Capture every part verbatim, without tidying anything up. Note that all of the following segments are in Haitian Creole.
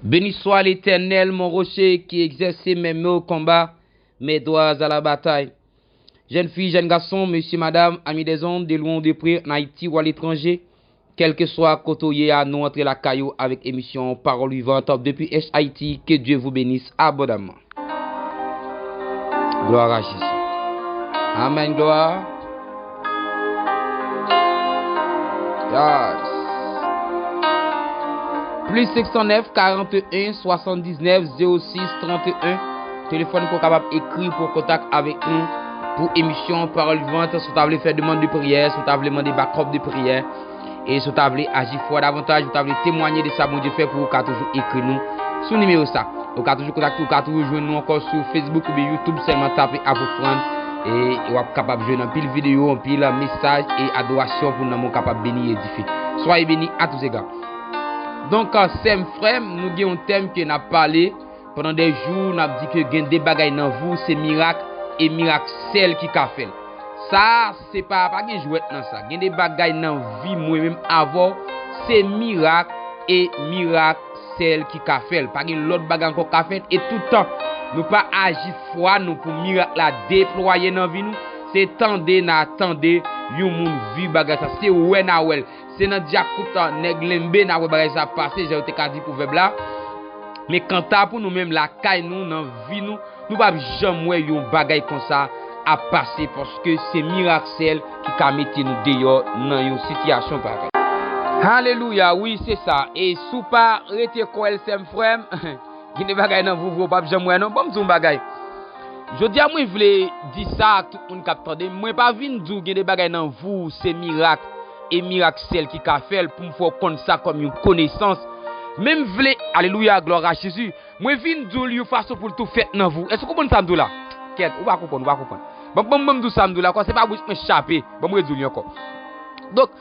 Béni soit l'Éternel, mon rocher, qui exerce mes mains au combat, mes doigts à la bataille. Jeunes filles, jeunes garçons, messieurs, madame, amis des ondes, de loin ou de près, en Haïti ou à l'étranger, quel que soit kote w ye a, nou antre lakay ou avèk emisyon Parole Vivante depuis H I T. Que Dieu vous bénisse abondamment. Gloire à Jésus. Amen, gloire. Yes. Plis senk san nèf, karant en, swasann diznèf, zewo sis, trant en. Telefòn pou w kapab ekri pou w kontak avèk nou pou emisyon Parole Vivante. Si w ta vle fè demann de priyè, si w ta vle mande backup de priyè, e si w ta vle aji fwa davantaj, ou ta vle temwanye de sa Bondye fè pou ou, ou ka toujou ekri nou sou nimewo sa. Ou ka toujou kontakte, ou ka toujou jwenn nou ankò sou Facebook oubyen YouTube, sèlman tape Avofrann, e, e w ap kapab jwenn anpil videyo, anpil mesaj e adorasyon pou nanm ou kapab beni e edife. Soyez bénis à tous égards. Donk, sè m, frè m, nou gen yon tèm ke n ap pale pandan de jou, n ap di ke gen de bagay nan vi w, se mirak, e mirak sèl ki ka fè l. Sa, se pa, pa gen jwèt nan sa. Gen de bagay nan vi mwen menm avè w, se mirak, e mirak sèl ki ka fè l. Pa gen lòt bagay ankò k ka fè l. E toutan nou pa aji fwa nou pou mirak la deplwaye nan vi nou, se tande n a tande yon moun viv bagay sa. Se wè n a wè l. Se nan dyakout nèg lenbe n a wè bagay sa ap pase, jan yo te ka di pwovèb la. Men kanta pou nou menm lakay nou, nan vi nou, nou p ap janm wè yon bagay konsa ap pase, paske se mirak sèl ki ka mete nou deyò nan yon sitiyasyon parèy. Alelouya, wi, se sa. E si w pa rete kwè l, sè m, frè m, gen de bagay nan vi w, w p ap janm wè non. Ban m di w yon bagay. Jodi a, mwen vle di sa ak tout moun k ap tande m. Mwen pa vin di w gen de bagay nan vi w, se mirak, e mirak sèl ki ka fè l, pou m fè w konn sa kòm yon konesans. Men m vle, alelouya, glwa a Jezi, mwen vin di w l yon fason pou l tou fèt nan vi w. Èske w konprann sa m di w la? Kèt, ou pa konprann, ou pa konprann. Bon, bon, bon, m di w sa m di w la, kwa, se pa bouch mwen chape. Bon, mwen di w li ankò. Donk,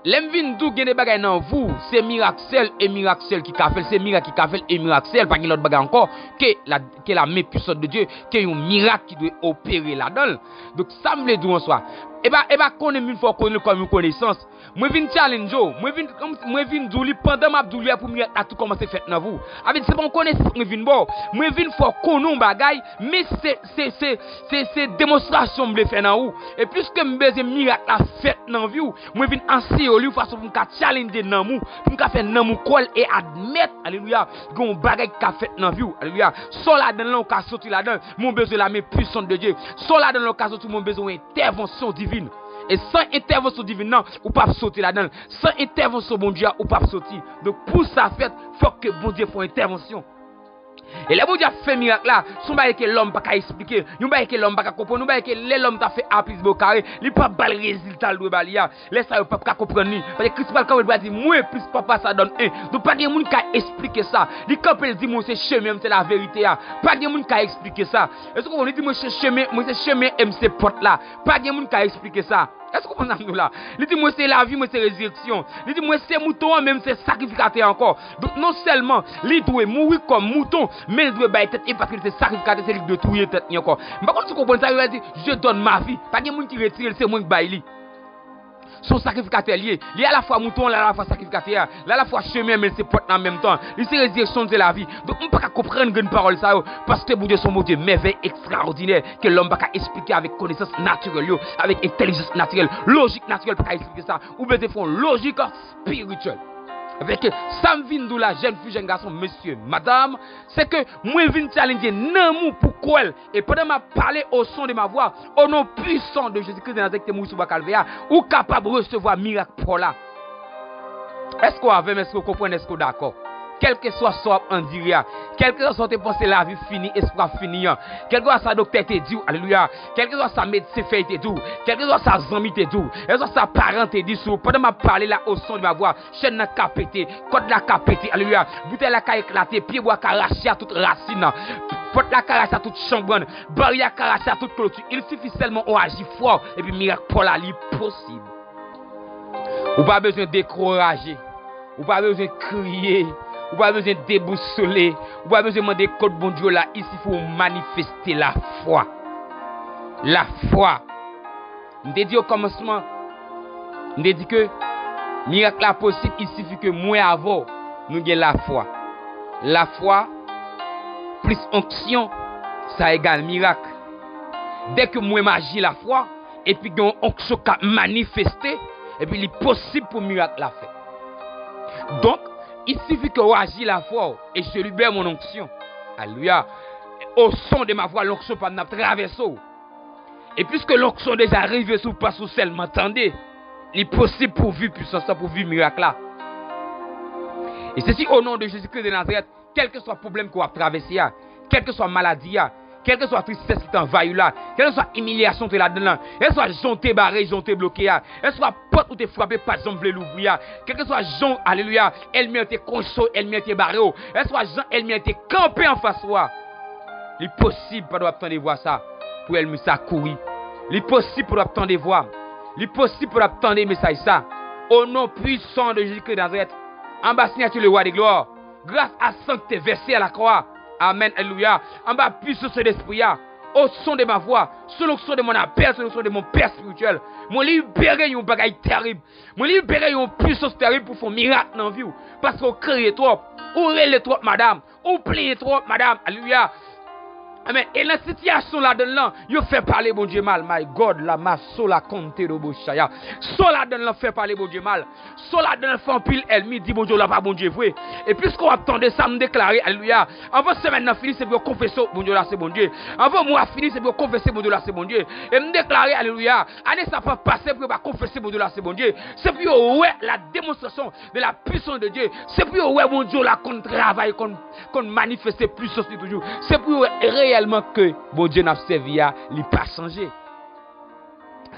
lè m vin di w gen de bagay nan vi w, se mirak sèl, e mirak sèl ki ka fè l, se mirak ki ka fè l, e mirak sèl, pa gen lòt bagay ankò ke la, ke la main puissante de Dieu, ke yon mirak ki dwe opere ladan l. Donk, sa m vle di w an swa, e pa, e pa konnen m vin fè w konnen l kòm yon konesans. Mwen vin challenge w, mwen vin, mwen vin di w li pandan m ap di w li a pou mirak la tou kòmanse fèt nan vi w. Avè di se pa yon konesans mwen vin ba w. Mwen vin fè w konnen yon bagay, men se, se, se, se, se demonstrasyon m vle fè nan ou. E piske m bezwen mirak la fèt nan vi w, mwen vin anseye w li yon fason pou m ka challenge nanm ou, pou m ka fè nanm ou kwè l e admèt, alelouya, gen yon bagay ki ka fèt nan vi w, alelouya. Sa w ladan l lan, ou ka soti ladan l, men w bezwen la main puissante de Dieu. Sa w ladan l lan, ou ka soti, men w bezwen yon entèvansyon divin. E san entèvansyon divin nan, ou p ap soti ladan l. San entèvansyon Bondye a, ou p ap soti. Donk, pou sa fèt, fòk ke Bondye fè yon entèvansyon. E lè Bondye ap fè mirak la, se yon bagay ke lòm pa ka esplike, yon bagay ke lòm pa ka konprann, yon bagay ke lè lòm ta fè a plis b o kare, li p ap ba l rezilta l dwe ba li a. Lè sa yo p ap ka konprann li. Paske Kris pral kanpe, l pral di, mwen plis Papa sa donn en. Donk, pa gen moun ka esplike sa. Li kanpe, l di, mwen se chemen, mwen se laverite a. Pa gen moun ka esplike sa. Èske w konprann? Li di, mwen se chemen, mwen se chemen e m se pòt la. Pa gen moun ka esplike sa. Èske w konprann sa m di w la? Li di, mwen se lavi, mwen se rezireksyon. Li di, mwen se mouton an, men m se sakrifikatè ankò. Donk, non sèlman li dwe mouri kòm mouton, men li dwe bay tèt li, paske li se sakrifikatè, se li ki dwe touye tèt li ankò. M pa konn si w konprann sa, yo di, je donne ma vie. Pa gen moun ki retire l, se mwen ki bay li. Se yon sakrifikatè li ye. Li alafwa mouton an, li alafwa sakrifikatè a. Li alafwa chemen an, men li se pòt la an menm tan. Li se rezireksyon, li se lavi. Donk, m pa ka konprann grenn pawòl sa yo. Paske Bondye se yon Bondye mèvèy, ekstraòdinè, ke lòm pa ka esplike avèk konesans natirèl yo, avèk entèlijans natirèl, lojik natirèl pa ka esplike sa. Ou bezwen fè yon lojik espirityèl. Avèk sa m vin di w la, jèn fi, jèn gason, mesye, madanm, se ke mwen vin challenge nanm ou pou kwè l. E pandan m ap pale au son de ma voix, au nom puissant de Jésus-Christ de Nazareth ki te mouri sou bwa Kalvè a, ou kapab resevwa mirak pa w la. Èske w avè m? Èske w konprann? Èske w dakò? Kèlkeswa sa w ap andire a, kèlkeswa sa w te panse lavi fini, espwa fini an, kèlkeswa sa doktè te di w, alelouya, kèlkeswa sa medsen fèy te di w, kèlkeswa sa zanmi te di w, kèlkeswa sa paran te di sou ou, pandan m ap pale la, au son de ma voix, chèn nan ka pete, kòd la ka pete, alelouya, boutèy la ka eklate, pyebwa ka rache a tout rasin nan, pòt la ka rache a tout chanbrann, baryè ka rache a tout kloti. Il sifi sèlman ou aji fò, epi mirak pa w la li posib. Ou pa bezwen dekouraje. Ou pa bezwen kriye. Ou pa bezwen debousole. Ou pa bezwen mande kot Bondye w la. Il sifi ou manifeste lafwa. Lafwa. M te di o kòmansman, m te di ke mirak la posib, il sifi ke mwen avè w, nou gen lafwa. Lafwa plis onksyon, sa egal mirak. Dèke mwen maji lafwa, epi gen yon onksyon k ap manifeste, epi li posib pou mirak la fèt. Donk, il suffit que w aji lafwa w, et je libère mon onction. Alelouya. Au son de ma voix, l'onction pa m nan ap travèse w. E piske l'onction deja rive sou w, pa sou sèlman tande, li posib pou w viv pisans la, pou w viv mirak la. E se si o non de Jezikri de Nazarèt, kèlkeswa pwoblèm ke w ap travèse a, kèlkeswa maladi a, kèlkeswa tristès ki te anvayi w la, kèlkeswa imilyasyon w te ladan l lan, kèlkeswa jan w te bare, jan w te bloke a, kèlkeswa pòt ou te frape pa t janm vle louvri a, kèlkeswa jan, alelouya, ènmi an te konso, ènmi an te bare w, kèlkeswa jan ènmi an te kanpe anfas ou a, li posib pandan w ap tande vwa sa pou ènmi sa kouri. Li posib pandan w ap tande vwa. Li posib pandan w ap tande mesaj sa. O non pwisan de Jezikri de Nazarèt, anba siyati le Roi de Glwa, gras a san ki te vèse a lakwa. Amèn, alelouya. Anba pwisans Sentespri a, o son de ma voix, sou l'onction de mon appel, sou l'onction de mon père spirituel, mwen libere yon bagay tèrib. Mwen libere yon pwisans tèrib pou fè yon mirak nan vi w. Paske w kriye twòp, ou rele twòp, madanm, ou plenyen twòp, madanm. Alelouya. Amèn. E nan sitiyasyon ladan l lan, yo fè pale Bondye mal. My God, la maso la konte do bochaya. Sa w ladan l lan fè pale Bondye mal. Sa w ladan l fè anpil ènmi di Bondye w la pa Bondye vre. E piske w ap tande sa, m deklare, alelouya, anvan semèn nan fini, se pou yo konfese Bondye w la se Bondye. Anvan mwa fini, se pou yo konfese Bondye w la se Bondye. E m deklare, alelouya, ane sa p ap pase pou yo pa konfese Bondye w la se Bondye. Se pou yo wè la demonstrasyon de la puissance de Dieu. Se pou yo wè Bondye w la konn travay, konn, konn manifeste pwisans li toujou. Se pou yo wè reyèlman ke Bondye n ap sèvi a, li pa chanje.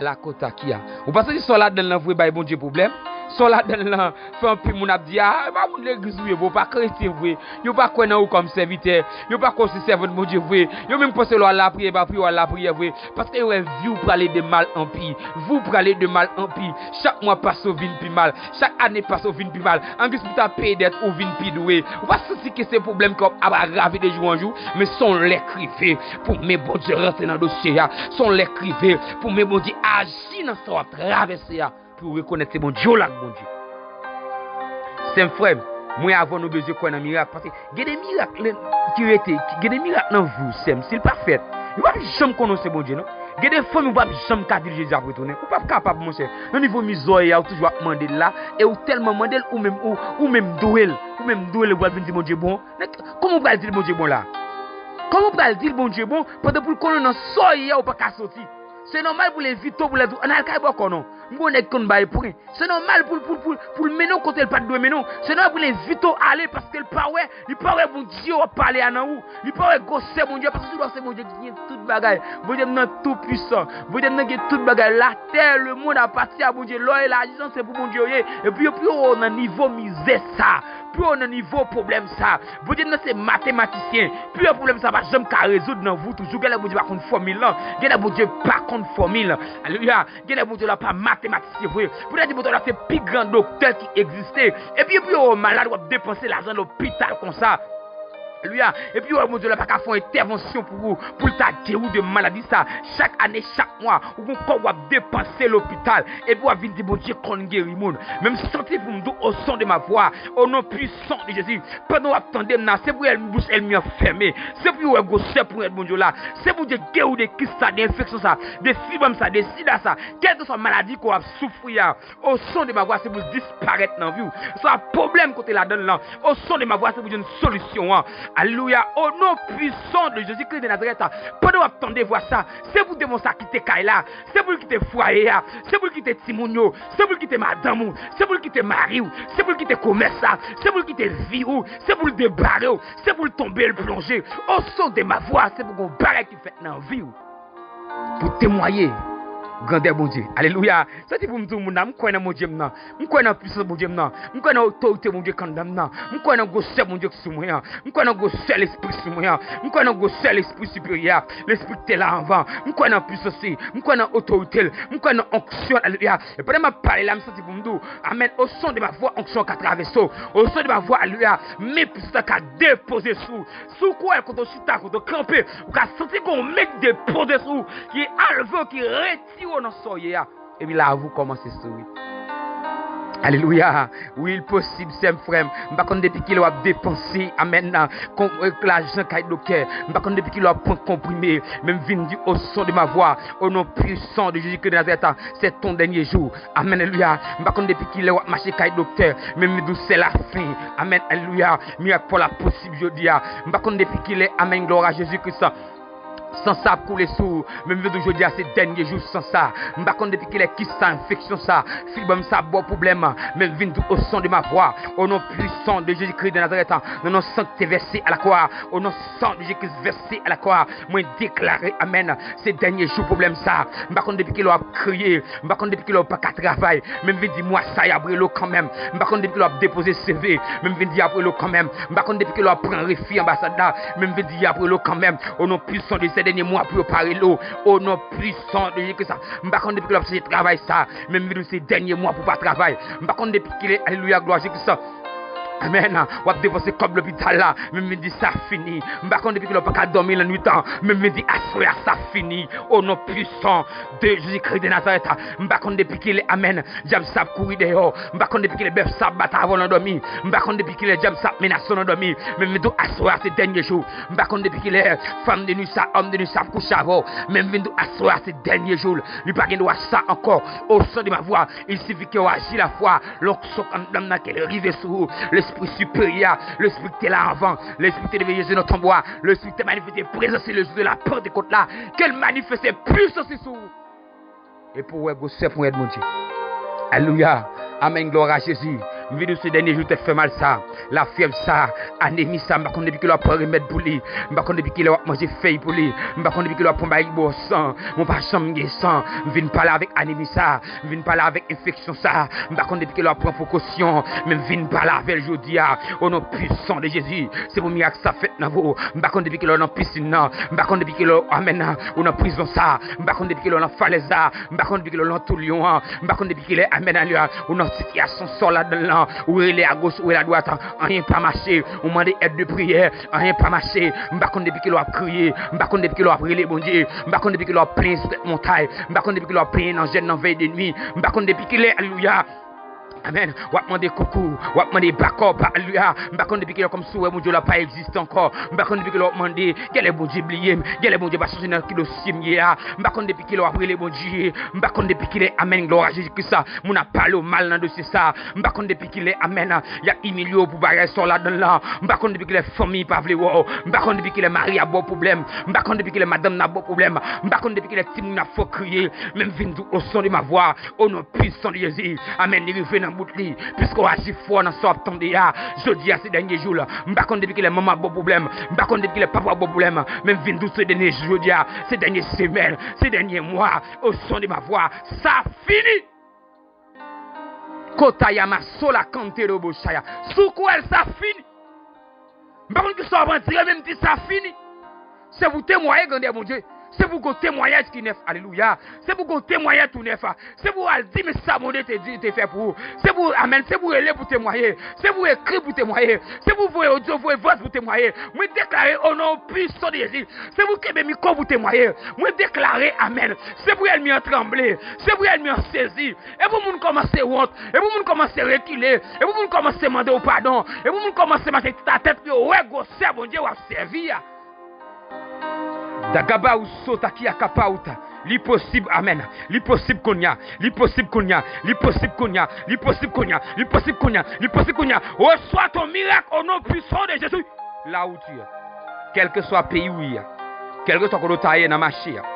Ala kota ki a. Ou pa santi sa w ladan l lan vre bay Bondye pwoblèm? Sa w ladan l lan fè anpil moun ap di, "A, e pa moun legliz ou ye vre, ou pa kretyen vre. Yo pa kwè nan ou kòm sèvitè. Yo pa kwè w se sèvant Bondye vre. Yo menm panse lè w al lapriyè, e pa priye w al lapriyè vre." Paske yo wè vi w prale de mal an pi. Vi w prale de mal an pi. Chak mwa pase w vin pi mal. Chak ane pase w vin pi mal. Angiz pou ta peye dèt ou vin pi dwe. Ou pa santi ke se pwoblèm ke w ap agrave de jou an jou? Men se yon lè k rive pou men Bondye rantre nan dosye a. Se yon lè k rive pou men Bondye aji nan sa w ap travèse a. Pou w rekonèt se Bondye w la k Bondye. Sè m, frè m, mwen avè w nou bezwen kwè nan mirak. Paske gen de mirak ki rete, gen de mirak nan vi w, sè m, si l pa fèt, yo p ap janm konnen w se Bondye, non. Gen de fanmi w p ap janm ka di l Jezi ap retounen. Ou p ap kapab, monchè. Nan nivo mizè w ye a, ou toujou ap mande l la, e ou tèlman mande l, ou menm, ou, ou menm dwe l. Ou menm dwe l, ou pral vin di Bondye bon. Men kòman ou pral di l Bondye bon la? Kòman ou pral di l Bondye bon, pandan pou l konnen nan sa w ye a, ou pa ka soti? Se nòmal pou l envite w, pou l di w, "Ann al kay bòkò non. M gon nèg konn bay pwen." Se nòmal pou l, pou l, pou l, pou l mennen w kote l pa t dwe mennen w. Se nòmal pou l envite w ale paske l pa wè, li pa wè Bondye w ap pale a nan ou. Li pa wè gwosè Bondye a, paske se Bondye ki gen tout bagay. Bondye m nan tou pwisan. Bondye m nan gen tout bagay. Latè, lemonn apati a Bondye. Lò e lajan se pou Bondye yo ye. Epi yo pi yo nan nivo mizè sa. Pi yo nan nivo pwoblèm sa. Bondye m nan se matematisyen. Pi yo pwoblèm sa pa janm ka rezoud nan vi w toujou. Genlè Bondye pa konn fòmil lan. Genlè Bondye pa konn fòmil. Alelouya. Genlè Bondye w la pa matematisyen vre. Poutèt di Bondye w la se pi gran doktè ki egziste. Epi, epi w malad, w ap depanse lajan lopital konsa. Alelouya. Epi w Bondye w la pa ka fè yon entèvansyon pou ou, pou l ta geri w de maladi sa. Chak ane, chak mwa, ou gon kòb w ap depanse lopital. Epi w ap vin di Bondye konn geri moun. Men m santi pou m di w, au son de ma voix, au nom puissant de Jésus, pandan w ap tande m nan, se pou bouch ènmi an fèmen. Se pou yo wè gwosè ponyèt Bondye w la. Se pou Bondye geri w de kis sa, de enfeksyon sa, de fibwòm sa, de sida sa, kèlkeswa maladi ke w ap soufri a, au son de ma voix, se pou l disparèt nan vi w. Sa pwoblèm kote ladan l lan, au son de ma voix, se pou jwenn solisyon an. Alelouya. Au nom puissant de Jésus-Christ de Nazareth, pandan w ap tande vwa sa, se pou demon sa kite kay la, se pou l kite fwaye a, se pou l kite timoun yo, se pou l kite madanm ou, se pou l kite mari w, se pou l kite komès la, se pou l kite vi w, se pou l debare w, se pou l tonbe, l plonje. Au son de ma voix, se pou gon bagay ki fèt nan vi w. Pou temwaye grandè Bondye. Alelouya. Sa se pou m di w, moun nan, m kwè nan Bondye m nan. M kwè nan pwisans Bondye m nan. M kwè nan otorite Bondye k anndan m nan. M kwè nan gwosè Bondye k sou mwen an. M kwè nan gwosè Lespri sou mwen an. M kwè nan gwosè Lespri siperyè a. Lespri ki te la anvan. M kwè nan pwisans li. M kwè nan otorite l. M kwè nan onksyon l. Alelouya. E pandan m ap pale la, m santi pou m di w, amèn, au son de ma voix, onksyon an ka travèse w. Au son de ma voix, alelouya, men pwisans la ka depoze sou ou. Si w kwè kote w chita, kote w kanpe, ou ka santi gon men k depoze sou ou, ki anlve w, ki retire w nan sa w ye a. Epi lavi w kòmanse souri. Alelouya. Wi, il posib, sè m, frè m. M pa konn depi kilè w ap depanse, amèn, kon, euh, lajan kay doktè. M pa konn depi kilè w ap pran konprime. Men m vin di, au son de ma voix, au nom puissant de Jésus-Christ de Nazareth, c'est ton dernier jour. Amèn, alelouya. M pa konn depi kilè w ap mache kay doktè. Men m vin di w, c'est la fin. Amèn, alelouya. Mirak pa w la posib jodi a. M pa konn depi kilè, amèn, glwa a Jezi Kris, san sa ap koule sou ou. Men m vle di w jodi a se dènye jou san sa. M pa konn depi kilè kis sa, enfeksyon sa, fibwòm sa ap ba w pwoblèm. Men m vin di w, au son de ma voix, au nom puissant de Jésus-Christ de Nazareth, nan non san ki te vèse a la kwa, au nom sang de Jésus-Christ versé à la croix, mwen deklare, amèn, se dènye jou pwoblèm sa. M pa konn depi kilè w ap kriye, m pa konn depi kilè w pa ka travay, men m vin di mwa sa y ap rele w kanmenm. M pa konn depi kilè w ap depoze C V, men m vin di y ap rele w kanmenm. M pa konn depi kilè w ap pran refi anbasad la, men m vin di y ap rele w kanmenm. O non pwisan de se dènye mwa pou yo pa rele w. O non pwisan de Jezi Kris, m pa konn depi kilè w ap chache travay sa, men m vin di w se dènye mwa pou w pa travay. M pa konn depi kilè, alelouya, glwa Jezi Kris, amèn, w ap depanse kòb lopital la, men m vin di sa fini. M pa konn depi kilè w pa ka dòmi lannwit an, men m vin di aswè a sa fini. O non pwisan de Jezi Kris de Nazarèt, m pa konn depi kilè, amèn, dyab sa ap kouri dèyè w. M pa konn depi kilè bèf sa ap bat avè w nan dòmi. M pa konn depi kilè dyab sa ap menase w nan dòmi. Men m vin di w aswè a se dènye jou. M pa konn depi kilè fanm de nwi sa, òm de nwi sa ap kouche avè w. Men m vin di w aswè a se dènye jou l. Li pa gen dwa sa ankò. Au son de ma voix, il suffit que w aji la foi. L'onction anndan m nan ke l rive sou ou. Lespri siperyè, lespri ki te la anvan, lespri ki te leve Jezi nan tonbo a, lespri ki te manifeste prezans li le jou de la Pantekòt la, ke l manifeste pwisans li sou ou. E pou w wè gwosè ponyèt Bondye. Alelouya. Amèn. Glwa a Jezi. M vin di w se dènye jou tèt fè mal sa, lafyèv sa, anemi sa, m pa konn depi kilè w ap pran remèd pou li. M pa konn depi kilè w ap manje fèy pou li. M pa konn depi kilè w ap pran bay bò san. Mwen pa janm gen san. M vin pale avèk anemi sa. M vin pale avèk enfeksyon sa. M pa konn depi kilè w ap pran prekosyon. Men m vin pale avè l jodi a. O non pwisan de Jezi. Se pou mirak sa fèt nan vi w. M pa konn depi kilè w nan pisin nan. M pa konn depi kilè, amèn, ou nan prizon sa. M pa konn depi kilè w nan falèz la. M pa konn depi kilè w nan tou lyon an. M pa konn depi kilè, amèn, alelouya, ou nan sitiyasyon sa w ladan l lan. Ou rele agoch, ou rele adwat, anyen pa mache. Ou mande èd de priyè, anyen pa mache. M pa konn depi kilè w ap kriye. M pa konn depi kilè w ap rele Bondye. M pa konn depi kilè w ap plenyen sou tèt montay. M pa konn depi kilè w ap plenyen nan jèn nan vèy de nwi. M pa konn depi kilè, alelouya, amèn, w ap mande konkou, w ap mande bakòp, alelouya. M pa konn depi kilè kòmsi w wè Bondye w la pa egziste ankò. M pa konn depi kilè w ap mande, genlè Bondye bliye m, genlè Bondye pa sonje nan ki dosye m ye a. M pa konn depi kilè w ap rele Bondye. M pa konn depi kilè, amèn, glwa a Jezi Kris, moun ap pale w mal nan dosye sa. M pa konn depi kilè, amèn, y ap imilye w pou bagay sa w ladan l lan. M pa konn depi kilè fanmi pa vle wè w. M pa konn depi kilè mari ap ba w pwoblèm. M pa konn depi kilè madanm nan ap ba w pwoblèm. M pa konn depi kilè timoun ap fè w kriye. Men m vin di w, au son de ma voix, o non pwisan de Jezi. Amèn. Li rive nan bout li. Piske w aji fò nan sa w ap tande a. Jodi a se dènye jou l. M pa konn depi kilè manman ap ba w pwoblèm. M pa konn depi kilè papa ap ba w pwoblèm. Men m vin di w se dènye jou jodi a. Se dènye semèn. Se dènye mwa. Au son de ma voix. Sa fini. Kota yama sola kante do bochaya. Si w kwè l, sa fini. M pa konn kisa w ap andire, men m di sa fini. Se pou w temwaye grandè Bondye. Se pou w gon temwayaj ki nèf. Alelouya. Se pou w gon temwayaj tou nèf. Se pou w al di men sa Bondye te di, te fè pou ou. Se pou, amèn, se pou w rele pou temwaye. Se pou w ekri pou temwaye. Se pou w voye odyo, voye vòs pou temwaye. Mwen deklare o non pwisan de Jezi. Se pou w kenbe mikwo pou temwaye. Mwen deklare, amèn, se pou ènmi an tranble. Se pou ènmi an sezi. E pou moun kòmanse wont. E pou moun kòmanse rekile. E pou moun kòmanse mande w padon. E pou moun kòmanse mache tèt atè pou yo wè gwosè Bondye w ap sèvi a. Dagaba ou sota ki akapa ou ta. Li posib, amèn. Li posib kounye a. Li posib kounye a. Li posib kounye a. Li posib kounye a. Li posib kounye a. Li posib kounye a. Reswa ton mirak o non pwisan de Jezi. La ou tu es. Kèlkeswa peyi ou ye a. Kèlkeswa kote ou ta ye nan mache a.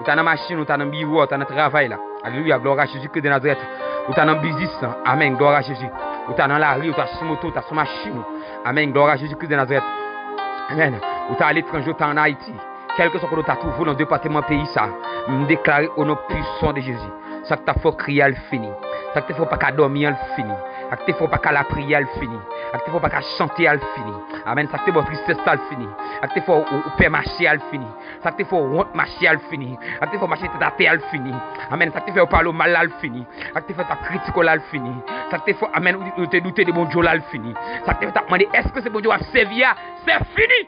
Ou ta nan machin, ou ta nan biwo, ou ta nan travay la. Alelouya, glwa a Jezi Kris de Nazarèt. Ou ta nan biznis lan. Amèn, glwa a Jezi. Ou ta nan lari, ou ta sou moto, ou ta sou machin ou. Amèn, glwa a Jezi Kris de Nazarèt. Amèn. Ou ta aletranje, ou ta ann Ayiti. Kèlkeswa kote ou ta twouve w nan depatman peyi sa, m deklare o non pwisan de Jezi. Sa k t ap fè w kriye a, l fini. Sa k te fè w pa ka dòmi a, l fini. Sa k te fè w pa ka lapriyè a, l fini. Sa k te fè w pa ka chante a, l fini. Amèn. Sa k te ba w tristès la, l fini. Sa k te fè w, ou, ou pè mache a, l fini. Sa k te fè w wont mache a, l fini. Sa k te fè w mache tèt atè a, l fini. Amèn. Sa k te fè yo pale w mal la, l fini. Sa k te fè t ap kritike w la, l fini. Sa k te fè, amèn, ou, ou te doute de Bondye w la, l fini. Sa k te fè t ap mande èske se Bondye w ap sèvi a, se fini.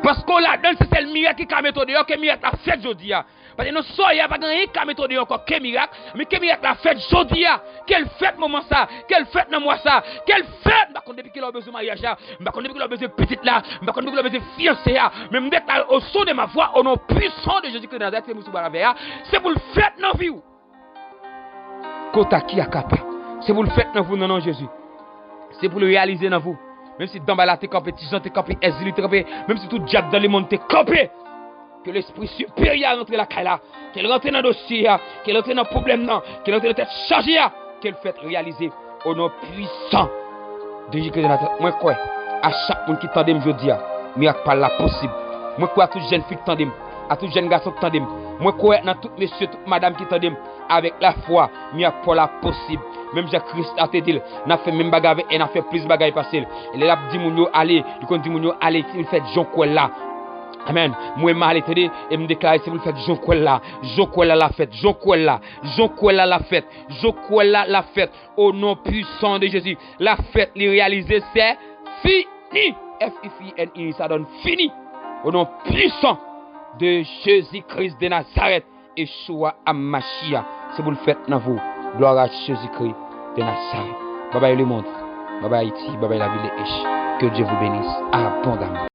Paske w ladan l, se sèl mirak ki ka mete w deyò, ke mirak la fèt jodi a. Paske nan soyè a pa gen anyen k ka mete w deyò ankò ke mirak. Men ke mirak la fèt jodi a. Ke l fèt moman sa. Ke l fèt nan mwa sa. Ke l fèt. M pa konn depi kilè w bezwen maryaj la. M pa konn depi kilè w bezwen pitit la. M pa konn depi kilè w bezwen fiyanse a. Men m deklare au son de ma voix, au nom puissant de Jésus-Christ de Nazareth, ki te mouri sou bwa lavè a, se pou l fèt nan vi w. Kota ki akapa. Se pou l fèt nan vi w nan non Jezi. Se pou l reyalize nan vi w. Menm si Danbala te kanpe, Tijan te kanpe, Èzili te kanpe, menm si tout dyab dan lemonn te kanpe, ke lespri siperyè a rantre lakay la, ke l rantre nan dosye a, ke l rantre nan pwoblèm nan, ke l rantre nan tèt chaje a, ke l fèt reyalize o non pwisan de Jezi Kris de Nazarèt. Mwen kwè a chak moun ki tande m jodi a, mirak pa l la posib. Mwen kwè a tout jèn fi ki tande m, a tout jèn gason ki tande m. Mwen kwè nan tout mesye, tout madanm ki tande m, avèk lafwa, mirak pa w la posib. Menm jan Kris la te di l, n ap fè menm bagay avèk, e n ap fè plis bagay pase l. E lè l ap di moun yo ale, li konn di moun yo ale, se pou l fèt jan w kwè l la. Amèn. Mwen m ale, tande, e m deklare se pou l fèt jan w kwè l la. Jan w kwè l la, l ap fèt. Jan w kwè l la, jan w kwè l la, l ap fèt. Jan w kwè l la, l ap fèt. O non pwisan de Jezi, l ap fèt, li reyalize, se fini. F I F I N I, sa donn fini. O non pwisan de Jezi Kris de Nazarèt, Yeshua Amashia, se pou l fèt nan vi w. Gloire à Jésus-Christ de Nazareth. Bye bye le monde. Bye bye Haïti. Bye bye la ville de H. Que Dieu vous bénisse abondamment.